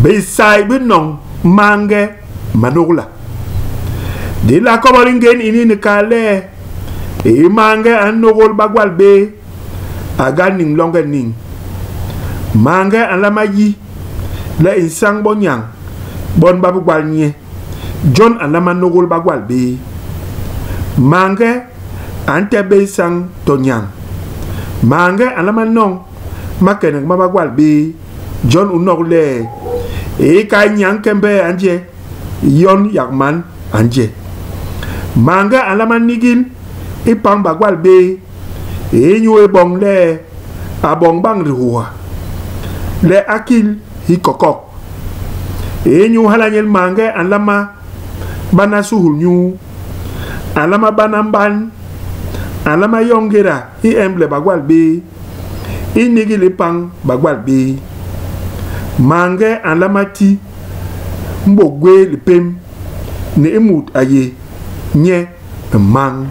Bisai bi noñ mañge manôgla. Di nla kobol i ngén ini ni kal le, i mañge a nnôgôl bagwal bé, a ga niñ loñge niñ. Mañge a nlama yi le i nsañ bo nyañ bon ba bi gwal nye, jon a nlama nôgôl bagwal bé. Mañge a ntep bé isañ to nyañ. Mañge a nlama noñ makenek ma bagwal bé. Jon u nok le, i kai nyañ kembe a nje, yon yak man a nje. Mañge a nlama nigil i pañ bagwal bé inyu i boñ le a boñ bañ lihuha, le a kil hi kokok. Inyu hala nyen mañge a nlama bana suhulnyuu, a nlama bana mban, a nlama yoñ ngéda i emble bagwal bé, i nigil ipañ bagwal bé. Mañge a nlama ti mbôkgwéé lipém ni i mut a yé nye mañ.